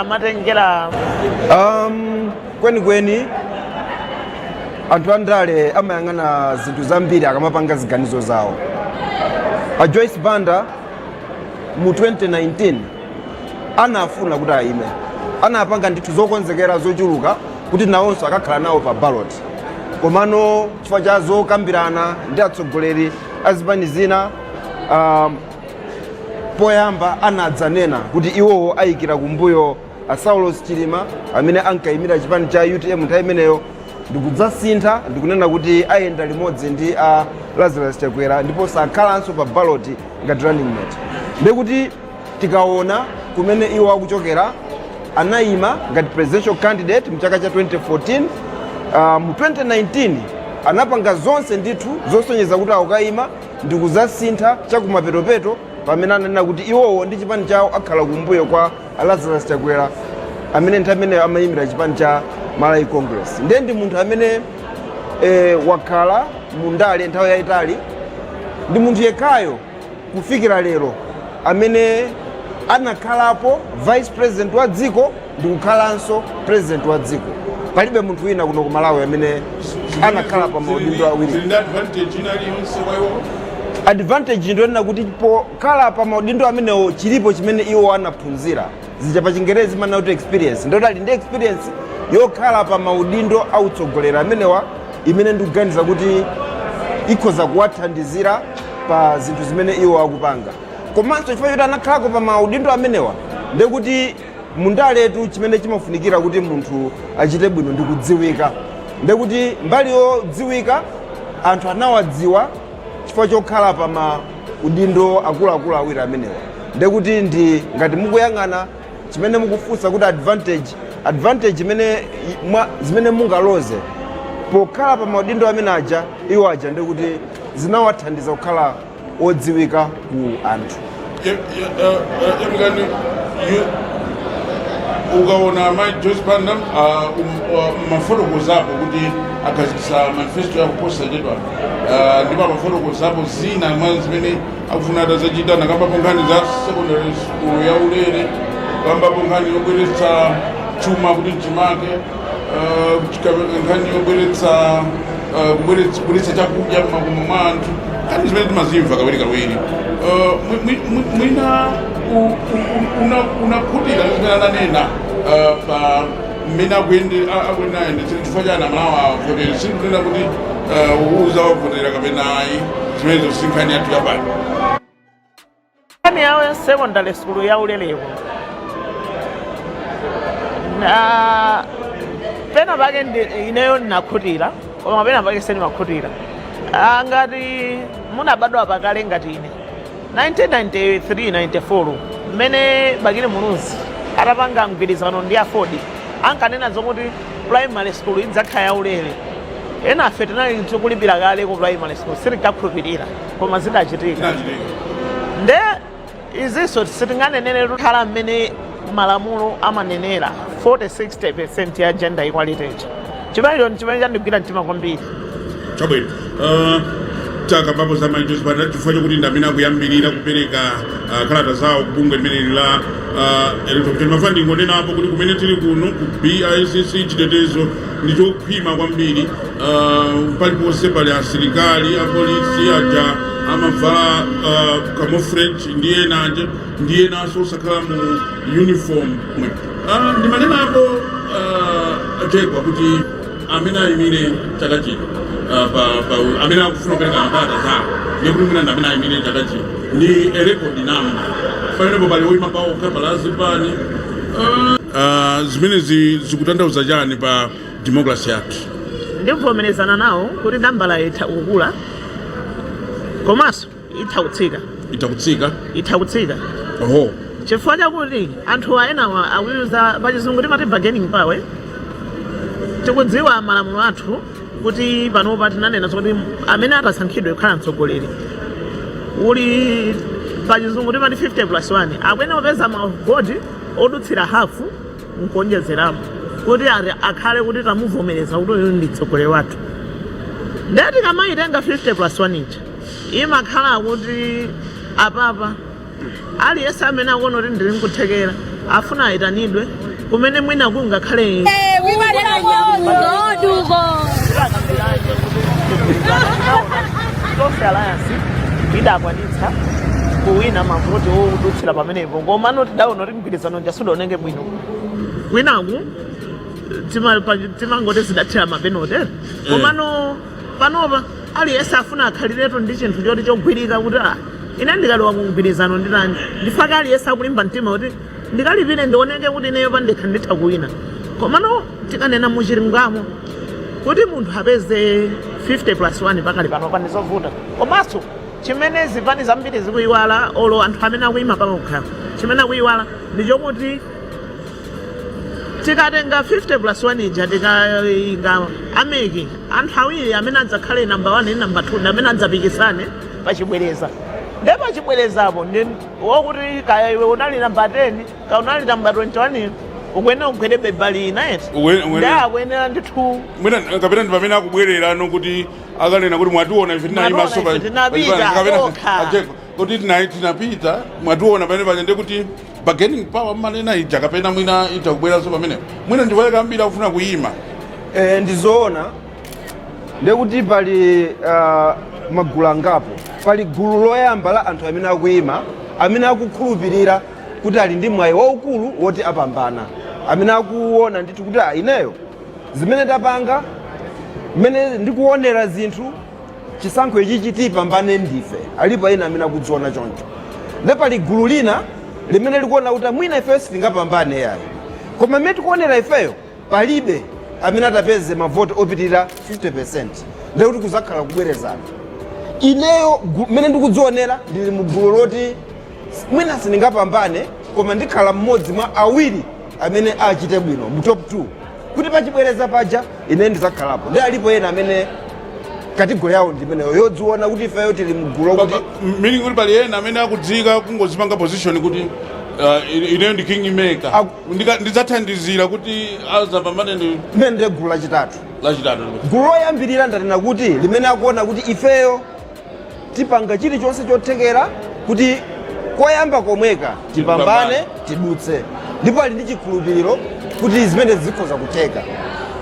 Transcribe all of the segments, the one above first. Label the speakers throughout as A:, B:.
A: Amatengera.
B: Kwenikweni anthu andale amayang'ana zinthu zambiri akamapanga ziganizo zawo. A Joyce Banda mu 2019 anafuna kuti ayime, anapanga ndithu zokonzekera zochuluka kuti nawonso akakhala nawo pa ballot, komano chifukwa cha zokambirana ndi atsogoleri a zipani zina, poyamba anadzanena kuti iwowo ayikira kumbuyo a Saulos Chilima amene ankayimira chipani cha UTM nthawi imeneyo, ndikudzasintha ndikunena kuti ayenda limodzi ndi a Lazarus Chakwera ndipo sakhalanso pa ballot ngati running mate. Ndekuti tikaona kumene iwo akuchokera, anayima ngati presidential candidate mchaka cha 2014. Mu 2019 anapanga zonse ndithu zosonyeza kuti akukayima, ndikuzasintha chakumapetopeto pamene ananena kuti iwowo ndi chipani chawo akhala kumbuyo kwa Lazarus Chakwera amene nthawi imeneyo amayimira chipani cha Malawi Congress. Ndiye ndi munthu amene wakhala mundale nthawi yayitali. Ndi munthu yekhayo kufikira lero amene anakhalapo vice president wa dziko ndi kukhalanso president wa dziko. Palibe munthu wina kuno ku Malawi amene anakhala pa maudindo awiri.
C: Zili ndi advantage ina iliyonse kwa iwo?
B: Advantage ndionena kuti pokhala pa maudindo amenewo chilipo chimene iwo anaphunzira, zija pa Chingerezi manena kuti experience. Ndoti ali ndi experience yokhala pa maudindo autsogoleri amenewa imene ndikuganiza kuti ikhoza kuwathandizira pa zinthu zimene iwo akupanga. Komanso chifukwa choti anakhalako pa maudindo amenewa, ndekuti mundaletu chimene chimafunikira kuti munthu achite bwino ndi kudziwika. Ndekuti mbali yodziwika, anthu anawadziwa chifukwa chokhala pa maudindo akuluakulu awiri amenewa. Ndekuti ndi ngati mukuyang'ana chimene mukufunsa kuti advantage imene zimene mungaloze pokhala pa maudindo amene aja iwo aja, ndekuti zinawathandiza kukhala odziwika ku anthu.
C: Yamikani, ukaona mai Joyce Banda, mafotokozapo kuti akhazikitsa manifesto yawo posachedwa, ndipo amafotokozapo zina mwa zimene akufuna atazachita. Nakambapo nkhani za secondary school ya ulere, kambapo nkhani yobweretsa chuma kuti mchimake, nkhani yobweretsa kubweretsa chakudya m'makomo mwa anthu, nkhani zimene timazimva kawirikawiri. Mwina unakhutira ndi zimene ananena pa mmene akuyendetsera? Chifukwa chani Amalawi awavotere? Sindikunena kuti uzawavotera kapena ayi, zimenezo si nkhani yathu yapano.
A: Nkhani yawo secondary school ya ulereko na pena pake ineyo ndinakhutira, koma pena pake sindimakhutira. Ngati munabadwa pakale ngati ine, 1993 94 mmene Bakili Muluzi atapanga mgwirizano ndi AFORD ankanena zokuti primary school idzakhala yaulere, ena afe tinali tikulipira kale ku primary school, sitinkakhulupirira, koma zidachitika.
C: Zinachitika.
A: Nde izinso sitinganenere kukhala mmene malamulo amanenera 40 60% ya gender equality. Ichi chimenecho ndi chimene chandigwira mtima kwambiri.
C: Chabwino, takambapo za mai Joyce Banda chifukwa chokuti ndi amene akuyambirira kupereka kalata zawo kubungwe limeneli la electoral commission. Mafuna ndingonenapo kuti kumene tili kuno ku BICC chitetezo ndi chokhwima kwambiri. Paliponse pali asilikali, apolisi aja amavala camouflage ndi ena aja, ndi enanso osakhala mu uniform. Ndimanenapo chekwa kuti amene ayimire chaka chino, pa amene akufuna kupereka makalata zawo, ndiye kuti mwina ndi amene ayimire chaka chino ndi a record number. Pamenepo pali oyima paokha, pali azipani. Zimenezi zikutanthauza chani pa democracy yathu?
A: Ndivomerezana nawo kuti nambala itha kukula komanso itha kutsika.
C: Itha kutsika?
A: Itha kutsika.
C: Oho.
A: Chifukwa chakuti anthu enawa akuyuza, pachizungu timati bargaining power. Tikudziwa malamulo athu kuti panopa tinanena zoti amene atasankhidwe kukhala mtsogoleri uli, pachizungu timati 50 plus 1, akuyenera kupeza mavoti odutsira hafu nkuonjezerapo kuti ati akhale kuti tamuvomereza kuti uyu ndi mtsogoleri wathu. Ndiye tikamayitenga 50 plus 1 ija, imakhala kuti apapa aliyense amene akuona kuti ndili nkuthekera afuna ayitanidwe. Kumene mwina kungakhale Tonse Alliance idakwanitsa kuwina mavoti odutsira pamenepo, komano tidaona kuti mgwirizano uja sudaoneke bwino. Kwinaku timangoti zidathera mapenote, komano panopa aliyense afuna akhaliretu ndi chinthu choti chogwirika kuti ah, ine ndikalowa mu mgwirizano nditani. Ndifaka aliyense akulimba mtima kuti ndikalipire ndioneke kuti ineyo pandekha nditha kuwina. Komano tikanena muchilungamo kuti munthu apeze 50 plus 1 pakali panopa ndizovuta. Komanso chimene zipani zambiri zikuyiwala, olo anthu amene akuyima pawokha, chimene akuyiwala ndi chokuti tikatenga 50 plus 1 ija, tikayika a MEC, anthu awiri amene adzakhale namba 1 ndi namba 2 ndi amene adzapikisane pachibwereza. Nde pachibwerezapo ndi wokuti kaya iwe unali namba 10, kaya unali namba 21, ukuyenera ugwerebe bali ina eti. Nde akuyenera ndithu.
C: Mwina kapena ndi pamene akubwererano kuti akanena kuti mwationa ife tinayimanso.
A: Mwationa ife tinapita okha.
C: Kuti tinapita, mwationa pamene paja, ndiye kuti bargaining power mmanena ija kapena mwina ita kubweranso pamenepo, mwina ndivaleka ambiri akufuna kuyima.
B: Ndizoona, ndekuti pali magulu angapo. Pali gulu loyamba la anthu amene akuyima, amene akukhulupirira kuti ali ndi mwayi waukulu woti apambana, amene akuona ndithu kuti ah, ineyo zimene tapanga, mmene ndikuonera zinthu, chisankho ichichi tipambane ndife. Alipo ena amene akudziona choncho. Nde pali gulu lina limene likuona kuti mwina ifeyo sitingapambane yayi, koma mmene tikuonera ifeyo palibe amene atapeze mavoti opitirira 50%, ndekuti kuzakhala kubwerezana. Ineyo mmene ndikudzionera, ndili mu gulu loti mwina sindingapambane, koma ndikhala mmodzi mwa awiri amene achite bwino mu top 2, kuti pachibwereza paja ine ndizakhalapo. Ndi alipo ena amene category yawo ndimeneyo, yodziona kuti ifeyo tili mgulu lokuti
C: Meaning kuti pali ena amene akudzika kungozipanga position kuti ineyo ndi king maker, ndidzathandizira kuti azapambane ndi
B: Mmene ndiye gulu lachitatu.
C: Lachitatu.
B: Gulu loyambirira ndanena kuti limene akuona kuti ifeyo tipanga chilichonse chothekera kuti koyamba komweka tipambane, tidutse, ndipo ali ndi chikhulupiriro kuti zimene zikhoza kutheka.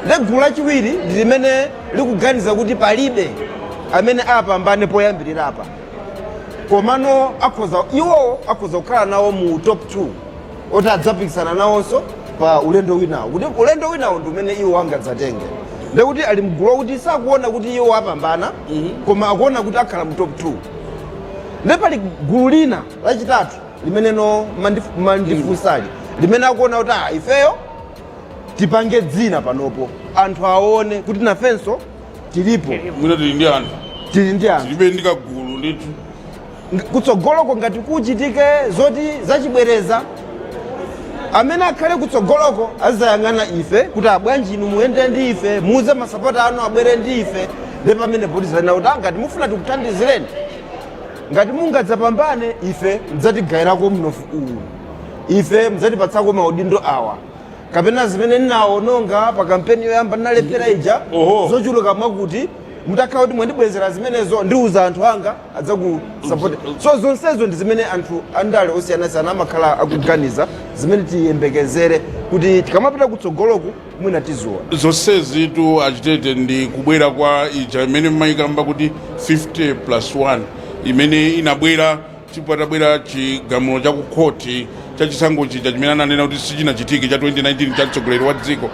B: Nde gulu lachiwiri ndi limene likuganiza kuti palibe amene apambane poyambirirapa, komano akhoza, iwowo akhoza kukhala nawo mu top 2 oti adzapikisana nawonso pa ulendo winawo, kuti ulendo winawo ndi umene iwo angadzatenge. Ndekuti ali mgulu wakuti sakuona kuti iwo apambana, koma akuona kuti akhala mu top 2. Nde pali gulu lina lachitatu limene no mandifunsali, limene akuona kuti ah, ifeyo tipange dzina panopo, anthu aone kuti nafenso tilipo.
C: Mwina tili ndi anthu.
B: Tili ndi anthu.
C: Tilibe ndi kagulu ndithu.
B: Kutsogoloko ngati kuchitike zoti zachibwereza, amene akhale kutsogoloko azayang'ana ife kuti abwanji inu muyende ndi ife, muuze masapota anu abwere ndi ife. Ndi pamene potizanena kuti "Ah, ngati mufuna tikuthandizireni, ngati mungadzapambane, ife mudzatigayirako mnofu uwu, ife mudzatipatsako maudindo awa, kapena zimene ndinawononga pa kampeni yoyamba ndinalephera ija, zochuluka mwakuti, mutakhala kuti mwandibwezera zimenezo, ndiuza anthu anga adzakusapota." So zonsezo ndi zimene anthu andale osiyanasiyana amakhala akuganiza, zimene tiyembekezere kuti tikamapita kutsogoloku mwina tiziona.
C: Zonsezitu achitete ndi kubwera kwa ija imene mmayikamba kuti 50 plus 1, imene inabwera patabwera chigamulo cha kukhoti cha chisankho chija chimene ananena kuti sichinachitike cha 2019 cha mtsogoleri wa dziko.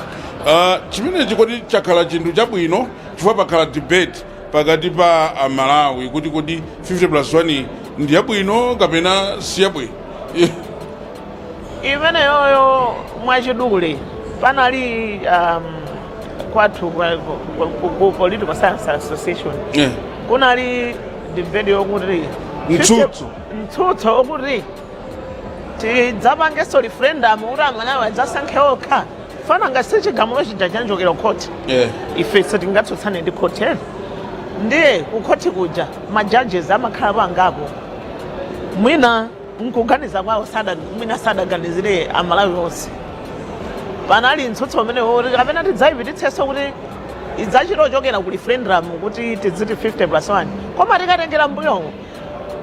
C: Chimenechi kodi chakhala chinthu chabwino? Chifukwa pakhala debate pakati pa Amalawi kuti kodi 50 plus 1 ndi yabwino kapena si yabwino?
A: Imeneyoyo mwachidule panali kwathu ku Political Science Association kunali debate yokuti
C: Mtsutso.
A: Mtsutso wokuti tidzapangenso referendum kuti Amalawi adzasankhe okha, fana ngati sichigamulo chija chanjokera khoti, ife sitingatsutsane ndi khoti ena. Ndiye kukhoti kuja ma judges amakhalapo angapo, mwina nkuganiza kwawo sada, mwina sadaganizire Amalawi onse. Panali mtsutso umene woti kapena tidzayipititsenso kuti idzachita ochokera ku referendum kuti tidziti 50 plus 1. Koma tikatengera mbuyomo,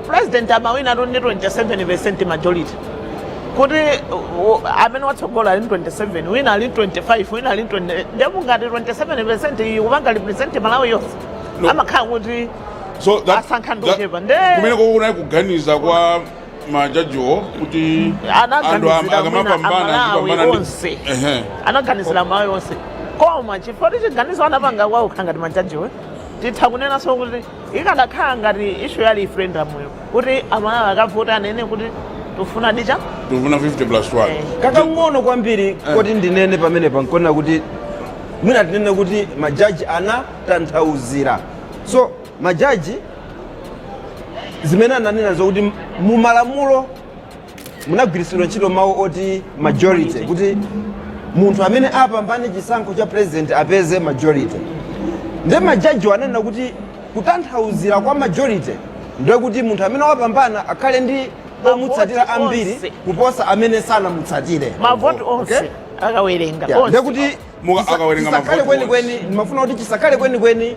A: president amawina ndi 27% majority. Kuti amene watsogola ali 27, wina ali 25, wina ali 20, ndipo ngati 27% iyi kupanga represent Malawi yonse,
C: No.
A: amakhala kuti
C: So that,
A: asankha ndi
C: that,
A: ochepa. Nde
C: kumene kunali kuganiza kwa majajiwo kuti anthu
A: anaganizira mwina
C: akamapambana
A: Amalawi
C: azipambana ndi
A: onse.
C: Ehe.
A: Anaganizira Malawi onse, koma chifukwa chiganizo anapanga kwawo ngati majajiwe, titha kunenanso kuti ikanakhala ngati issue ya referendum yo, kuti Amalawi akavota, anene kuti tifuna dicha.
C: Tifuna 50 plus 1.
B: Kakang'ono kwambiri koti ndinene pamenepa nkonena kuti mwina tinene kuti majaji anatanthauzira. So majaji zimene ananena zokuti mumalamulo munagwiritsidwa ntchito mawu oti majority, kuti munthu amene apambane chisankho cha president apeze majority. Nde majaji ananena kuti kutanthauzira kwa majority ndiye kuti munthu amene wapambana akhale ndi omutsatira
A: mavoti
B: ambiri
A: onse.
B: Kuposa amene sanamutsatire.
A: Mavoti onse.
B: Okay?
A: Akawerenga
B: Yeah,
A: onse.
B: ndekuti
C: Akawerenga
B: chisakhale
C: mavoti.
B: Kwenikweni ndimafuna kuti chisakhale kwenikweni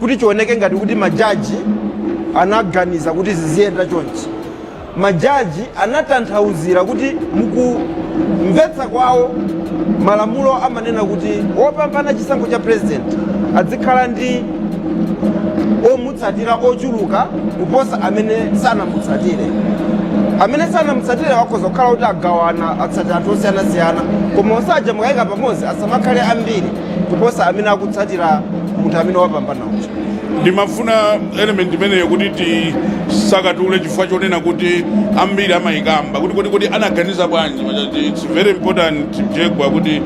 B: kuti chioneke ngati kuti majaji anaganiza kuti ziziyenda chonchi. Majaji anatanthauzira kuti mukumvetsa kwawo malamulo amanena kuti wopambana chisankho cha president adzikhala ndi omutsatira ochuluka kuposa amene sanamutsatire. Amene sanamutsatire akhoza kukhala kuti agawana, atsatira anthu osiyanasiyana, koma osaja mukayika pamodzi asamakhale ambiri kuposa amene akutsatira munthu amene wapambana uja.
C: Ndimafuna element imeneyo kuti tisakatule, chifukwa chonena kuti ambiri amayikamba kuti kodi anaganiza bwanji majaji. It's very important, Jegwa, kuti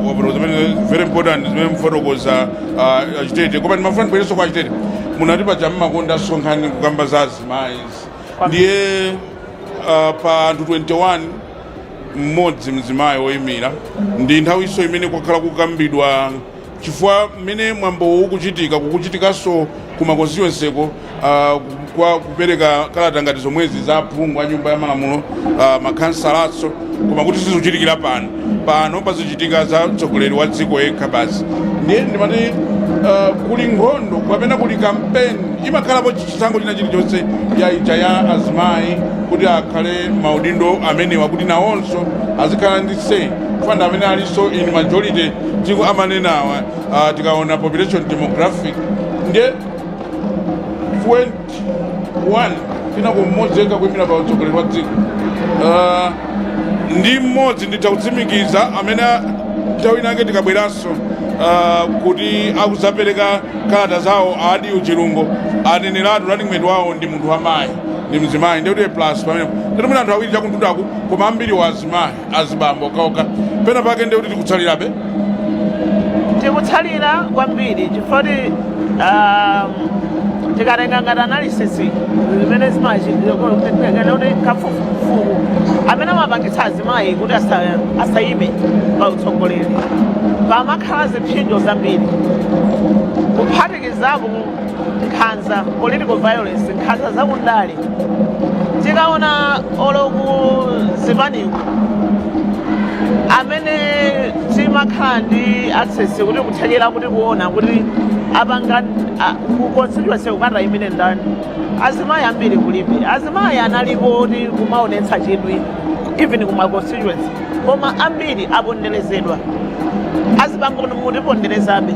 C: wafotokoza zimene very important zimene mfotokoza Achitete. Koma ndimafuna ndibwerenso kwa Achitete. Munati paja mmakonda sonkhani kukamba za azimayi, ndiye pa anthu 21 mmodzi mzimayi woyimira. Ndi nthawinso imene kwakhala kukambidwa, chifukwa mmene mwambo ukuchitika, kukuchitikanso kuma constituency-ko kwa kupereka kalata ngati zomwezi za aphungu a nyumba ya malamulo, makhansalaso, koma kuti sizikuchitikira pano. Pano pazichitika za mtsogoleri wa dziko yekha basi. Ndiye ndimati kuli nkhondo kapena kuli kampeni imakhalapo chisankho china chilichonse ya ija ya azimayi kuti akhale maudindo amenewa, kuti nawonso azikhala ndi say, fanda amene alinso in majority dziko amanenawa, tikaona population demographic. Ndiye 21 tinako mmodzi yekha kuyimira pa utsogoleri wa dziko, ndi mmodzi nditha kutsimikiza amene nthawi inake tikabweranso kuti akuzapereka kalata zawo, adi uchilungo aneneratu running mate wawo ndi munthu wamayi, ndi mzimayi. Ndiye kuti plus pamene tete mwina anthu awiri chakuntundaku, koma ambiri wa azimayi, azibambo okhaokha pena pake. Ndiye kuti tikutsalirabe.
A: Tikutsalira kwambiri, chifukwa tikatenga ngati analysis zimene zimachitika kuti kafukufuku amene amapangitsa azimayi kuti asayime pa utsogoleri, pamakhala zipsinjo zambiri, kuphatikizapo nkhanza, political violence, nkhanza zakundale. Tikaona olo ku zipaniko amene timakhala ndi access kuti kuthekera kuti kuona kuti apanga ku constituency kukata imene ndani, azimayi ambiri kulibe. Azimayi analipo kuti kumaonetsa chidwi even kuma constituency, koma ambiri aponderezedwa. Azibambo mutiponderezabe.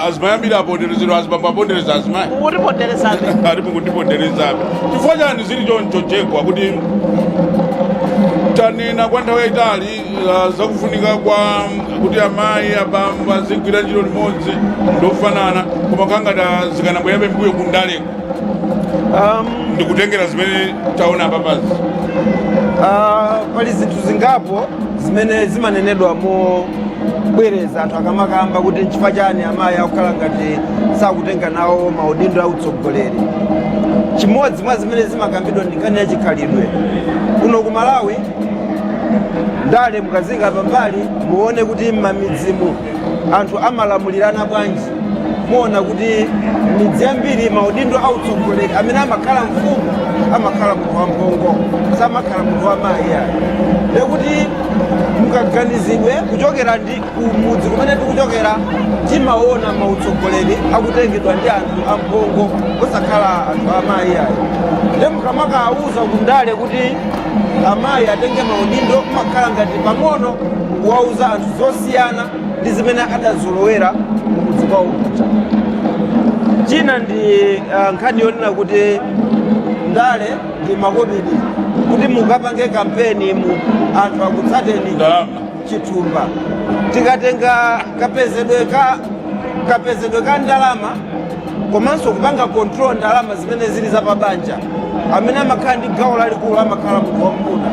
C: Azimayi ambiri aponderezedwa, azibambo apondereza azimayi.
A: Mutiponderezabe.
C: Ali mukundiponderezabe. Chifukwa chani zili choncho, Jegwa? Kuti tanena kwa nthawi yayitali zakufunika kwa kuti amayi, abambo azigwira ntchito limodzi ndofanana, koma kangati zikanabwerabe mbuyo kundaleko, ndikutengera zimene taona apapazi.
B: Pali zinthu zingapo zimene zimanenedwa mobwereza anthu akamakamba kuti nchifukwa chani amayi akukhala ngati sakutenga nawo maudindo autsogoleri. Chimodzi mwa zimene zimakambidwa ndi nkhani ya chikhalidwe. Kuno ku Malawi, ndale mukazinga pambali, muone kuti m'mamidzimu anthu amalamulirana bwanji, muona kuti midzi yambiri maudindo autsogoleri amene amakhala mfumu amakhala munthu wamphongo, samakhala munthu wamayi ayi. Ndekuti mukaganizidwe kuchokera ndi kumudzi kumene tikuchokera, timaona mautsogoleri akutengedwa ndi anthu amphongo, osakhala anthu amayi ayi. Nde mukamakawuza kundale kuti amayi atenge maudindo, kumakhala ngati pang'ono kuwauza anthu zosiyana ndi zimene adazolowera mumudzi kwawo kuja. China ndi nkhani yonena kuti ndale ndi makobidi, kuti mukapange kampeni mu anthu akutsateni,
C: Ndalama.
B: Chithumba. Tikatenga kapezedwe ka ndalama komanso kupanga control ndalama zimene zili zapabanja, amene amakhala ndi gawo lalikulu amakhala munthu wamuna.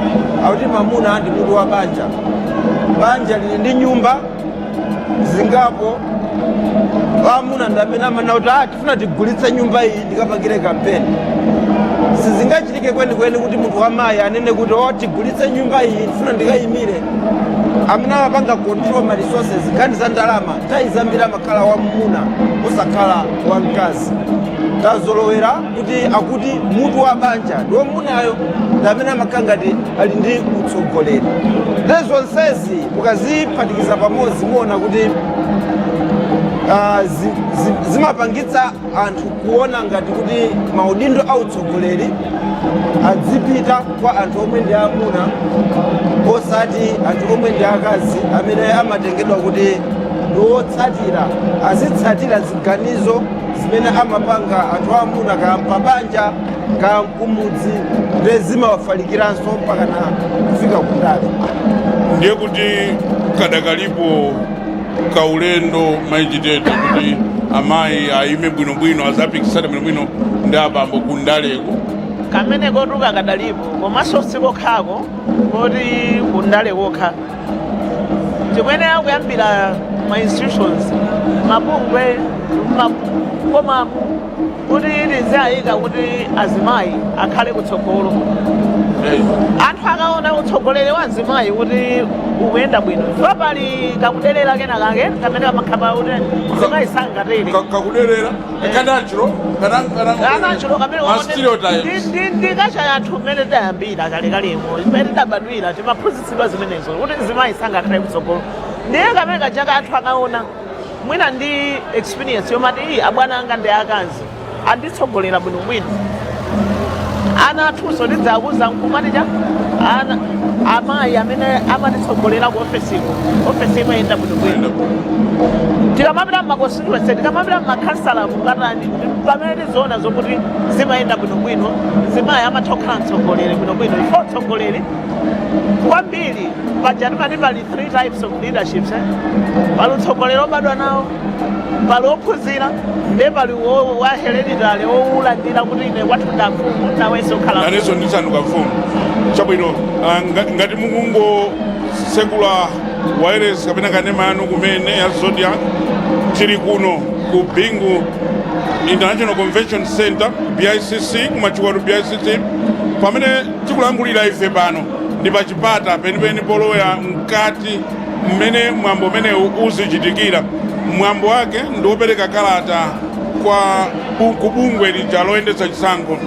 B: Akuti mamuna ndi mutu wa banja. Banja lili ndi nyumba zingapo, amuna ndi amene amanena kuti, "Ah, tifuna tigulitse nyumba iyi ndikapangire kampeni." Sizingachitike kwenikweni kuti munthu wamayi anene kuti, "Oh, tigulitse nyumba iyi, tifuna ndikayimire." Amene amapanga control ma resources, nkhani za ndalama, nthawi zambiri amakhala wamuna, osakhala wamkazi. Tazolowera kuti akuti mutu wa banja ndi wamunayo, ndi amene amakhala ngati ali ndi utsogoleri. Ndi zonsezi mukaziphatikiza pamodzi, muona kuti zimapangitsa anthu kuona ngati kuti maudindo autsogoleri adzipita kwa anthu omwe ndi amuna, osati anthu omwe ndi akazi, amene amatengedwa kuti ndi wotsatira, azitsatira ziganizo zimene amapanga anthu amuna, kaya pabanja kaya kumudzi. Ndi zimawafalikiranso mpaka na kufika kundale.
C: Ndiye kuti kadakalipo kaulendo, Mayi Chitete, kuti amayi ayime bwinobwino, azapikisana bwinobwino ndi abambo kundaleko?
A: Kamene kotuka kadalipo, komanso sikokhako koti kundale kokha. Tikuyenera kuyambira ma institutions, mabungwe, makomamu, kuti tiziyayika kuti azimayi akhale kutsogolo. Anthu akaona utsogoleri wa azimayi kuti ukuyenda bwino, chifukwa pali kakudelera kena kake kamene kamakhala kuti azimayi sangatere.
C: Kakudelera kanachiro.
A: Kanachiro kamene
C: Ma stereotypes.
A: Ndi kacha yathu mmene tidayambira kalekalemo, imene tidabadwira, timaphunzitsidwa zimenezo kuti mzimayi sangakhale kutsogolo. Ndiye kamene kachaka anthu akaona mwina ndi experience yomati, "Iyi, abwana anga ndi akazi, anditsogolera bwinobwino." Ana athunso tidzakuza nkumati cha ana amayi amene amatitsogolera ku ofesiko, ofesi imayenda bwinobwino. Tikamapita mma constituency, tikamapita mmakhansala, mukatani, pamene tizoona zokuti zimayenda bwinobwino, zimayi amatha kukhala mtsogoleri bwinobwino. Ifo mtsogoleri kwambiri paja timati pali three types of leaderships, eh? Pali utsogoleri obadwa nawo, pali ophunzira, ndiye pali wa hereditary, wowulandira kuti ine kwathu ndamfumu, nawenso khala.
C: Nanenso ndisanduka mfumu. Chabwino. Ngati mukungotsekula wireless kapena kanema yanu kumene ya Zodiak, tili kuno ku Bingu International Convention Center, BICC, kumachikwatu BICC. Pamene tikulankhulira ife pano ndi pachipata penipeni polowera mkati mmene mwambo umenewu uzichitikira. Mwambo wake ndi wopereka kalata kwa ku bungwe lija loyendetsa chisankho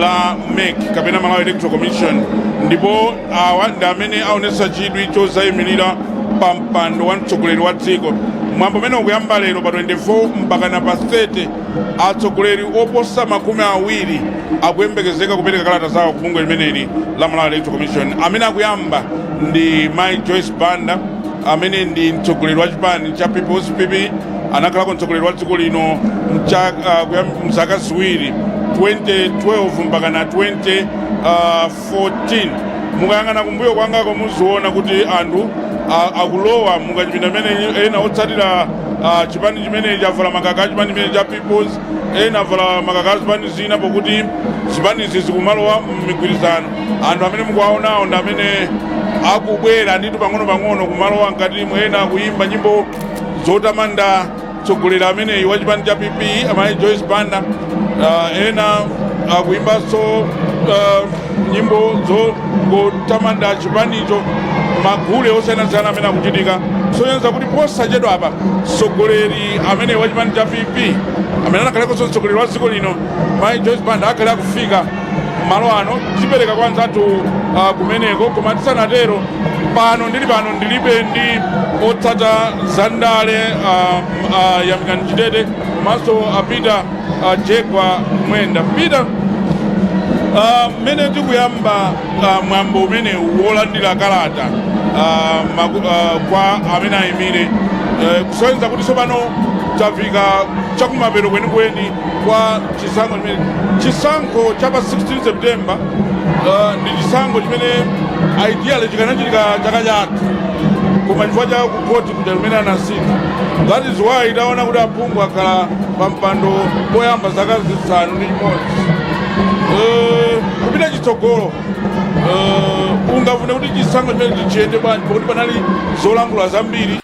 C: la MEC kapena Malawi Electoral Commission, ndipo awa ndi amene aonetsa chidwi chozayimirira pa mpando wa mtsogoleri wa dziko. Mwambo umene ukuyamba lero pa 24 mpakana pa 30, atsogoleri oposa 20 akuyembekezeka kupereka kalata zawo ku bungwe limeneli la Malawi Electoral Commission. Amene akuyamba ndi Mai Joyce Banda, amene ndi mtsogoleri wa chipani cha People's, PP. Anakhalako mtsogoleri wa dziko lino mzaka ziwiri, 2012 mpaka na 2014. Mukayang'ana kumbuyo kwangako muziona kuti anthu akulowa mukachipinda mene. Ena otsatira chipani chimenechi avala makaka a chipani chimene cha Peoples, ena avala makaka a zipani zina, pokuti zipanizi zikumalowa mmigwirizano. Anthu amene mukuwaonawo ndi amene akubwera ndithu pang'ono-pang'ono kumalowa mkatimo. Ena akuyimba nyimbo zotamanda mtsogoleri ameneyi wa chipani cha PP, amayi Joyce Banda. Ena akuyimbanso nyimbo zongotamanda chipanicho. Magule osiyanasiyana amene akuchitika sonyeza kuti posachedwa apa mtsogoleri amene wa chipani cha PP, amene anakhalekonso mtsogoleri wa dziko lino, mayi Joyce Banda, akhale akufika malo ano. Tipereka kwa anzathu kumeneko, koma tisanatero, pano ndili pano ndilibe ndi otsata zandale Yamikani Chitete komanso a Peter Jegwa Mwenda. Peter, Mmene tikuyamba mwambo umenewu wolandira kalata kwa amene ayimire, kusonyeza kuti tsopano tafika chakumapeto kwenikweni kwa chisankho chimene, chisankho cha pa 16 September, ndi chisankho chimene ideally chikanachitika chaka chatha, koma chifukwa cha kukoti kuja kumene anasintha, that is why taona kuti aphungu akhala pa mpando poyamba zaka 61. Kupita chitsogolo, ungafune kuti chisankho chimene chiyende bwanji, pakuti panali zolankhula zambiri?